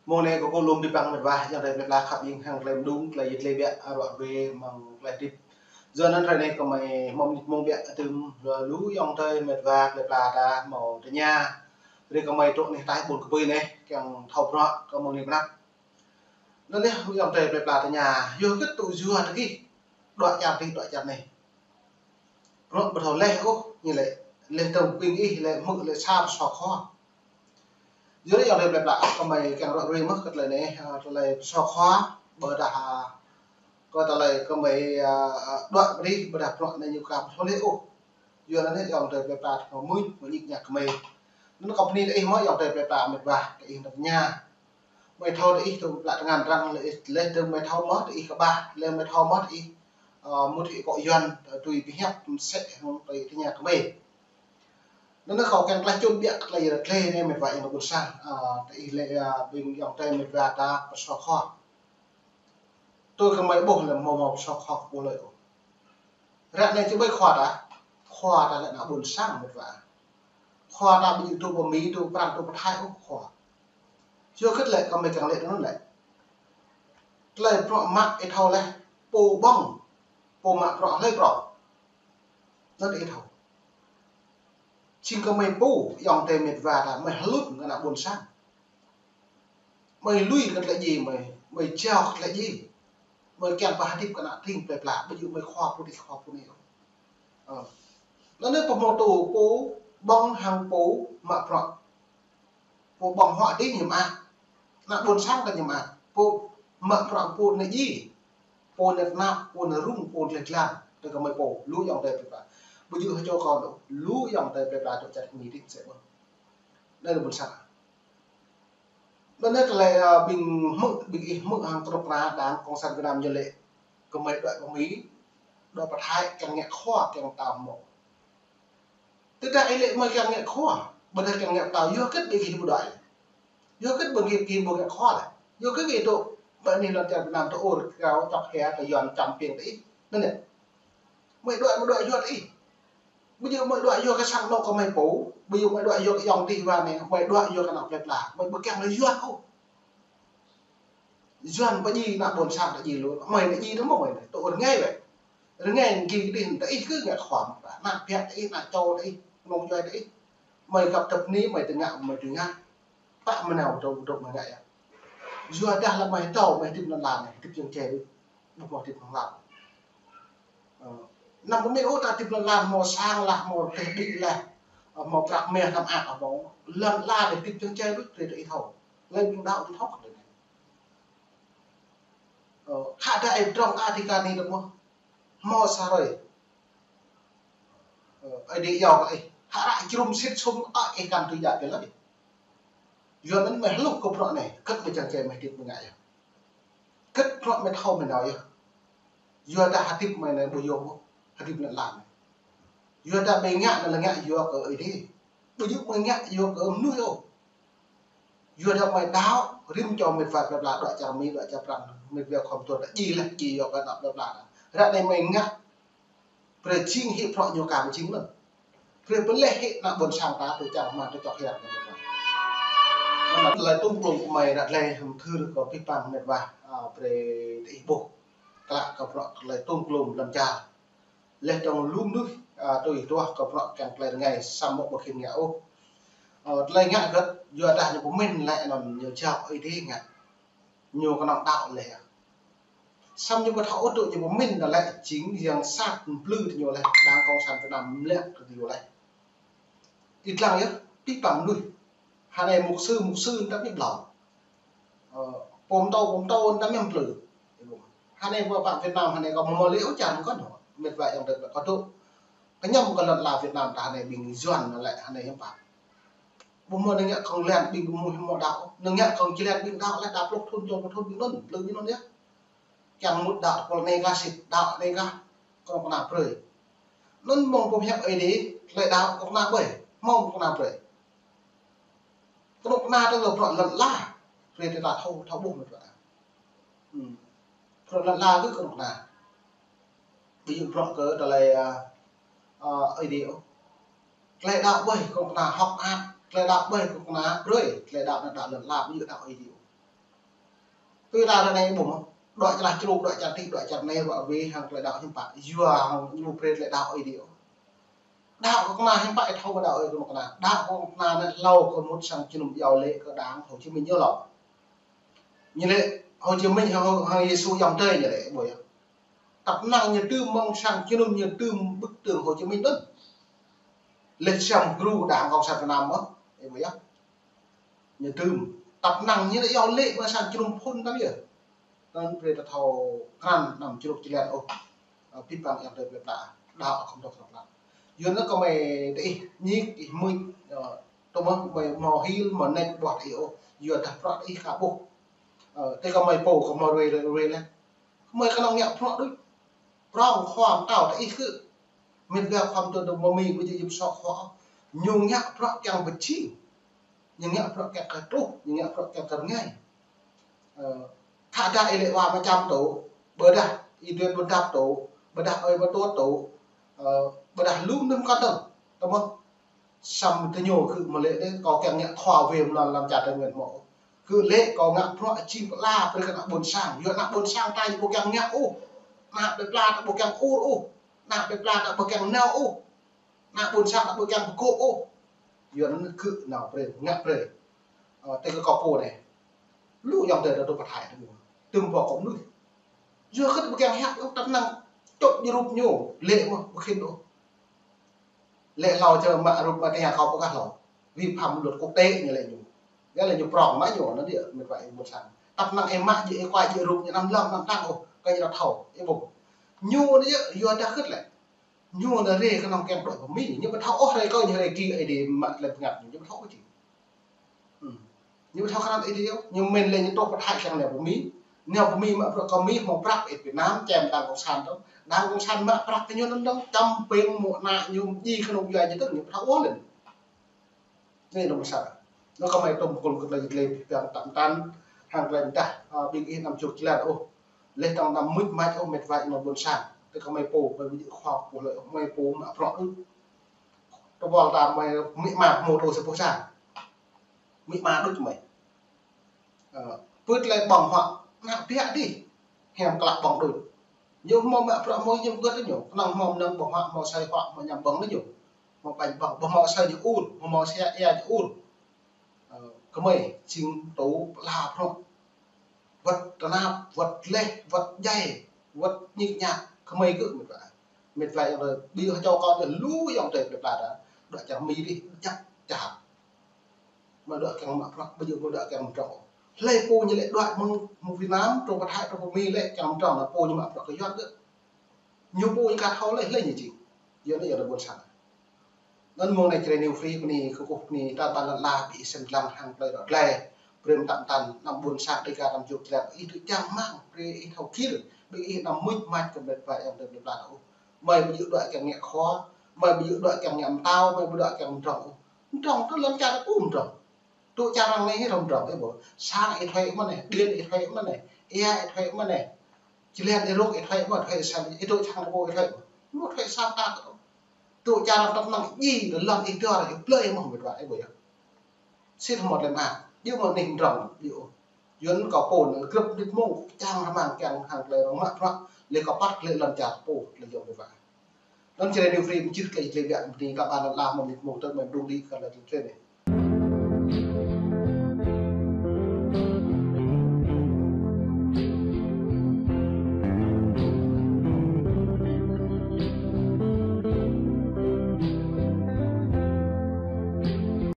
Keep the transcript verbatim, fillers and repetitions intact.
Mông anai kâo kơkuh lŏm abih bang met wa, ayŏng adơi plơi pla khăp ing hăng tơlơi mơdung, tơlơi yit tơlơi biă, a, ruă ruê amăng tơlơi hơdip. Yua anŭn hrơi anai gơmơi mơ̆ng mơnit mông biă tơm, lu ayŏng adơi met wa plơi pla ta hmâo tơña. Hrơi gơmơi truh anai ataih ƀôn kơpui anai, kiăng thâo bruă kơ mơ̆ng anai pơ anăp. Anŭn yơh, ayŏng adơi plơi pla tơña, yua hơget tŭ yua tơ gih đuaĭ čar adih, đuaĭ čar anai. Bruă ƀu thâo laih ôh, ñu laĭ, laih dơ̆ng ƀing ih laĭ hmư̆ laĭ sa pơsua khua. Yua anŭn ayŏng adơi plơi pla, gơmơi kiăng ruă ruê mơ̆ kơ tơlơi anai, a, tơlơi pơsua khua, ƀôdah, a, kơ tơlơi gơmơi, a, a, đuaĭ pơ adih, ƀôdah bruă anai ñu aka ƀu thâo laih ôh. Yua anŭn ayŏng adơi plơi pla hmâo mơ̆n, mơ̆ng ñik ñak gơmơi. Anŭn kâo bơni kơ ih mơ̆ ayŏng adơi plơi pla met wa, kơ ih tơña. Gơmơi thâo tơ ih tŭ plă tơngan arăng laih, laih dơ̆ng gơmơi thâo mơ̆ tơ ih kơƀah, laih gơmơi thâo mơ̆ tơ ih, ơ, mŭt hĭ akŏ Yuan, tui pơhiăp mơsĕ hăng tơlơi tơña gơmơi. Anŭn kâo kiăng tơlơi čun biă kơ tơlơi yơh tơlơi anai met wa ayŏng adơi ƀôn sang, ơ, tơ ih laĭ, ơ, ƀing ayŏng adơi met wa ta pơsua khua. Tui gơmơi ƀuh lĕ hmâo hmâo pơsua khua kơ ƀuh lơi ôh. Ră anai či ƀơi khua ta, khua ta lĕ ană ƀôn sang met wa. Khua ta ƀu djơ̆ tŭ pơ Mi, tŭ pơ Prăng, tŭ pơ Thái ôh khua. Yua hơget lĕ gơmơi kiăng laĭ tui anŭn lĕ. Tơlơi bruă mă ih thâo laih, pô ƀơ̆ng, pô mă bruă hlơi prŏng. Anŭn ih thâo. Jing gơmơi pô, ayŏng adơi met wa ta, gơmơi hơlŭt kơ ană ƀôn sang. Gơmơi lui kơ tơlơi djai, gơmơi, gơmơi jao kơ tơlơi djai. Gơmơi kiăng pơhơdip kơ ană tring plơi pla, ƀu djơ̆ gơmơi khua pô anai khua pô anai. Ơ. Anŭn anai pơhmô tŭ pô ƀơ̆ng hăng pô mă bruă. Pô ƀơ̆ng huă adih ñu mă. Ană ƀôn sang kơ ñu mă. Pô mă bruă pô anai djai. Pô anai tơnap, pô anai rŭng, pô anai lĕ glan. Tơ gơmơi pô, lu ayŏng adơi plơi pla. Ƀu djơ̆ hơčô kâo lu, lu ayŏng adơi plơi pla tŭ čar Mi adih mơsĕ ƀơ̆ng. Anai lĕ ƀôn sang. Anŭn anai tơlơi, a, ƀing hmư̆, ƀing ih hmư̆ hăng kơnuk kơna Đảng Cộng sản Việt Nam ñu laĭ. Gơmơi đuaĭ pơ Mi, đuaĭ pơ Thái, kiăng ngă khua, kiăng tao hmâo. Tơdah ih laĭ gơmơi kiăng ngă khua, ƀôdah kiăng ngă tao, yua hơget ƀing gih ƀu đuaĭ. Yua hơget ƀing gih, gih ƀu ngă khua lĕ. Yua hơget gih dŏ, ƀơi anai lŏn čar Việt Nam tơ ur krao čŏk hia kơ Yuan čăm piêng tơ ih. Anŭn yơh. Gơmơi đuaĭ, gơmơi đuaĭ yua tơ ih. Ƀu djơ̆ gơmơi đuaĭ yua kơ sang anŏ gơmơi pô, ƀu djơ̆ gơmơi đuaĭ yua kơ ayŏng adih wa anai, gơmơi đuaĭ yua kơ ană plơi pla, gơmơi ƀu kiăng laĭ Yuan ôh. Yuan pơdjai ană ƀôn sang ta djai lu, gơmơi ta djai tơ mơ̆ gơmơi, tŭ rơngai wơ̆t. Rơngai gih kơdih tơ ih kơ ngă khua mơ̆, ană biă tơ ih, ană čô tơ ih, kơnung djuai tơ ih. Gơmơi găp tơpơ anai, gơmơi tơngă, gơmơi tơngă. Pă mơnao dŏ, dŏ mơ̆ ngă yơh. Yua dah lĕ gơmơi thâo, gơmơi hơdip lŏn ala anai, hơdip jơnum jai đôč. Ƀu hmâo hơdip hlŏng lar. Ơ, anăm pơmĭn ôh ta hơdip lŏn ala hmâo sang lah, hmâo teh đĭ lah, ơ, hmâo prăk meh tăm ak lah hmâo. Lŏn ala anai hơdip jơnum jai đôč, tui tơ ih thâo. Lĕ ƀing đaŏ ƀu thâo kơ tui anai. Ơ, khă dah ih pơdrŏng kơ Adai kơ anai tơ mơ̆. Hmâo sa hrơi. Ơ, Ơi Adai iâu kơ ih. Hă ră jơnum sĭt sum ă ih kăn tui djă pơ lơi. Yua anŭn gơmơi hluh kơ bruă anai, hơget gơmơi čang čai gơmơi hơdip gơmơi ngă yơh. Hơget bruă gơmơi thâo gơmơi nao yơh. Yua dah hơdip gơmơi anai ƀu yôm ôh, hơdip lŏn ala anai. Yua dah gơmơi ngă anai lĕ ngă yua kơ Ơi Adai. Ƀu djơ̆ gơmơi ngă yua kơ mơnuih ôh. Yua dah gơmơi đaŏ, rĭm čô met wa plơi pla, đuaĭ čar Mi, đuaĭ čar Prăng, met wa khŏm tuan, djai lah, djai yua kơ ană plơi pla. Ră anai gơmơi ngă, brơi jing hĭ bruă ñu aka ƀu jing anŭn. Brơi pơleh hĭ ană ƀôn sang ta tui čang hmua tui čŏk hiam anŭn. Anŭn tơlơi tŭm klum gơmơi ră anai hăm thư kơ abih bang met wa, a, brơi tơ ih ƀuh. Klă kơ bruă tơlơi tŭm klum lŏn čar. Laih dơ̆ng lu mơnuih, a, tui tuah kơ bruă kiăng tơlơi rơngai samơ̆ ƀu khĭn ngă ôh. Ơ, tơlơi ngă hơget, yua dah ñu pơmĭn lĕ anŭn ñu jao Ơi Adai ngă. Ñu kơnơ̆ng đaŏ laih. Samơ̆ ñu ƀu thâo ôh tŭ ñu pơmĭn dah lĕ jing yang sat mplư tơ ñu laih, Đảng Cộng sản Việt Nam mlĕ tơ ñu laih. Ih lăng yơh, abih bang mơnuih. Hơnai mục sư, mục sư tăm ñu blâo. Ơ, pô pơtô, pô pơtô tăm ñu mplư. Hơnai pơ pă Việt Nam, hơnai kâo mơ̆ lĕ ôh čang kơ anŭn. Met wa ayŏng adơi kâo tŭ. Kơñăm kơ lŏn ala Việt Nam ta hơnai ƀing Yuan anŭn lĕ hơnai hiư̆m pă. Ƀu hmâo anai ngă kông lan ƀing ƀu hmâo hmâo đaŏ. Anai ngă kông či lan ƀing đaŏ lĕ đa pluh thŭn, čô pluh thŭn ƀing anŭn, plư ƀing anŭn yơh. Kiăng mŭt đaŏ tơpul anai kah sĭt, đaŏ anai kah, kơnuk kơna brơi. Anŭn mơ̆ng pơhiăp Ơi Adai, tơlơi đaŏ kơnuk kơna ƀơi, mơ̆ng kơnuk kơna brơi. Kơnuk kơna tơlơi bruă lŏn ala, brơi tơlơi ta thâo, thâo ƀuh met wa. Hmm. Bruă lŏn ala kơ kơnuk kơna. Ví dụ bruă kơ tơlơi, a, a, Ơi Adai ôh. Tơlơi đaŏ ƀơi kơnuk kơna hŏk mơak, tơlơi đaŏ ƀơi kơnuk kơna brơi, tơlơi đaŏ anŭn đaŏ lŏn ala, ví dụ đaŏ Ơi Adai ôh. Tui ta ră anai ƀuh mơ̆. Đuaĭ čơlah čruk, đuaĭ čar tih, đuaĭ čar anai, đuaĭ wê hăng tơlơi đaŏ hiư̆m pă. Yua hăng ñu brơi tơlơi đaŏ Ơi Adai ôh. Đaŏ kơ kơna hiư̆m pă ih thâo kơ đaŏ Ơi Adai kơ kơna. Đaŏ kơ kơna anai hlâo kơ mŭt sang jơnum iâu laĭ kơ đảng Hồ Chí Minh ñu hlâo. Ñu laĭ Hồ Chí Minh hăng, hăng Yêsu ayŏng adơi ñu laĭ ƀuh yơh. Tăp năng ñu dưm mơ̆ng sang jơnum ñu dưm bức tường Hồ Chí Minh anŭn. Laih siam gru đảng Cộng sản Việt Nam mơ̆. Ih ƀuh yơh. Ñu dưm. Tăp năng ñu laĭ iâu laĭ mơ̆ng sang jơnum phŭn tăm yơh. Anŭn brơi ta thâo krăn anăm čruk čơlen ôh. Ơ, pĭt păng ayŏng adơi plơi pla. Đaŏ khŏm dŏ khŏm pla. Yua anŭn kơmơi tơ ih ñik ih mưč, ơ, tơmơ̆ kơmơi hmâo hil, hmâo nač ƀuah tơ ih ôh. Yua dah bruă tơ ih ka ƀuh. Ơ, tơ kơmơi pô, kơmơi ruai, ruai, ruai laih. Kơmơi kơnơ̆ng ngă bruă đôč. Prŏng khua pơtao tơ ih kơ. Mĕt wa khua pơtao tơ mơ̆ mĭ ƀu djơ̆ yŭp sŏ khua. Ñu ngă bruă kiăng pơjing. Ñu ngă bruă kiăng kơ truh, ñu ngă bruă kiăng kơ rơngai. Ơ, khă dah ih laĭ wa mơčăm tŭ, ƀôdah ih dui ƀu dăp tŭ, ƀôdah ơi mơtuăt tŭ, ơ, ƀôdah lŭm nŭm kơtơ̆ng. Tơmơ̆. Samơ̆ tơ ñu kơ mơ̆ laĭ dêh, kâo kiăng ngă khua wê mơ̆n lăm čar Tây Nguyên mơ̆. Kơ laĭ kâo ngă bruă jing pơala brơi kơ ană ƀôn sang. Yua ană ƀôn sang ta ƀu kiăng ngă ôh. Ană plơi pla ta ƀu kiăng ur ôh. Ană plơi pla ta ƀu kiăng nao ôh. Ană ƀôn sang ta ƀu kiăng pơgôp ôh. Yua anŭn kơ nao brơi, ngă brơi. Ơ, tơ kơ kâo pô anai. Lu ayŏng adơi ta dŏ pơthai tơ ñu. Tơm pô kâo mơnuih. Yua kơ ta ƀu kiăng hiăp ôh, tăp năng čŏk jơrup ñu. Laĭ mơ̆, ƀu khĭn ôh. Laĭ hlâo čơ mă rup mă tơña kâo pơkah hlâo. Vi phạm luật quốc tế ñu laĭ ñu. Nghĩa là ñu prŏng mă ñu anŭn yơh, mĕt wa ih ƀôn sang. Tăp năng ih mă djơ̆ ih kuai djơ̆ rup ñu anăm lăng anăm tăng ôh, kơ ñu thâo, ih ƀuh. Ñu anŭn yơh, yua dah kơ̆t lĕ. Ñu anŭn rai kơnơ̆ng kiăng đuaĭ pơ Mi, ñu ƀu thâo ôh rai kơ ñu rai ki Ơi Adai mă lĕ bơngăt ñu, ñu ƀu thâo ôh či. Hm. Ñu ƀu thâo krăn Ơi Adai ôh, ñu mĭn lĕ ñu truh pơthai sang nao pơ Mi. Nao pơ Mi mă bruă kơ Mi hmâo prăk ih Việt Nam, čem đảng cộng sản dơ̆ng. Đảng cộng sản mă prăk kơ ñu anŭn dơ̆ng, čăm ping mơ̆ ană ñu djai kơnuk djuai ñu dơ̆ng, ñu ƀu thâo ôh lĕ. Anai anŭn mơsa. Anŭn kơmơi tơm kơl kơ tơlơi tơlơi pơhiăp tăm tăn, hăng tơlơi mơdah, ơ, ƀing ih anăm čruk čơlen ôh. Laih dơ̆ng anăm mưč mač ôh mĕt wa ih ană ƀôn sang. Tơ kơmơi pô, kơmơi ƀu djơ̆ khua, kơmơi pô mă bruă đôč. Tơpul ta mơi mĭ ma mô tô sa boh sang. Mĭ ma đôč mơi. Ơ, pưt lĕ ƀơ̆ng huă, ană biă dih. Hiam klă ƀơ̆ng đôč. Ñu hmâo mă bruă hmâo ñu gơ̆t ñu. Kơnơ̆ng hmâo mơnơ̆ng ƀơ̆ng huă, hmâo asơi huă, hmâo ñăm ƀơ̆ng ñu. Hmâo ƀañ ƀơ̆ng, ƀơ̆ng hmâo asơi ñu ur, hmâo asơi ia ñu ur. Ơ, kơmơi, jing tŭ pơala bruă. Wơ̆t tơnap, wơ̆t laih, wơ̆t djai, wơ̆t ñik ñak, kơmơi kơ mĕt wa. Mĕt wa ayŏng adơi, ƀu hơčâo kâo tơ lu ayŏng adơi plơi pla ta. Đuaĭ čar Mi dih, jăk čar. Mă đuaĭ kiăng mă prăk, ƀu djơ̆ mă đuaĭ kiăng mơdrŏng. Hlơi pô ñu laĭ đuaĭ mơ̆ng, mơ̆ng Việt Nam, truh pơthai, truh pơ Mi laĭ kiăng mơdrŏng, ană pô ñu mă prăk kơ Yuan kơ. Ñu pô ñu ka thâo laĭ, hlơi ñu jing. Yua anŭn yơh ană ƀôn sang. Anŭn mơ̆ng anai Jrai New Free bơni kơkuh bơni ta ƀar lŏn ala ƀing ih sem lăng hăng tơlơi dŏ tơlơi. Brơi mơtam tăn ană ƀôn sang Dêga anăm čruk čơlen. Ih tŭ čang rơmang, brơi ih thâo gir. Ƀing ih anăm mưč mač kơ mĕt wa ayŏng adơi plơi pla ta ôh. Mơi ƀu djơ̆ đuaĭ kiăng ngă khua, mơi ƀu djơ̆ đuaĭ kiăng ngă mơtao, mơi ƀu djơ̆ đuaĭ kiăng mơdrŏng ôh. Mơdrŏng tơ lŏn čar ta ƀu mơdrŏng. Tŭ čar arăng anai ih hrŏm mơdrŏng, ih ƀuh. Sang ih thuê mơ̆n anai, điện ih thuê mơ̆n anai, ia ih thuê mơ̆n anai. Čơlen ih rŏk ih thuê mơ̆n, thuê sang ih tŭ čang ta ƀu ih thuê mơ̆n. Ñu thuê sang ta tŭ. Tŭ čar arăng tăp năng djai, lŏn ih dŏ, ih blơi mơ̆n mĕt wa, ih ƀuh yơh. Sĭt hmâo tơlơi mơak, djơ̆ mơ̆ anih mơdrŏng, djơ̆. Yua anŭn kâo pô anŭn grŭp mơnit mông, čang rơmang kiăng hăng tơlơi arăng mă bruă, laih kâo păt laih lŏn čar pô, laih ayŏng mĕt wa. Anŭn Jrai New Free mơčih tơlơi tơlơi biă bơni ta ƀar lŏn ala mơnit mông tơl mơ̆n đung đĭ kơ tơlơi tơlơi anai.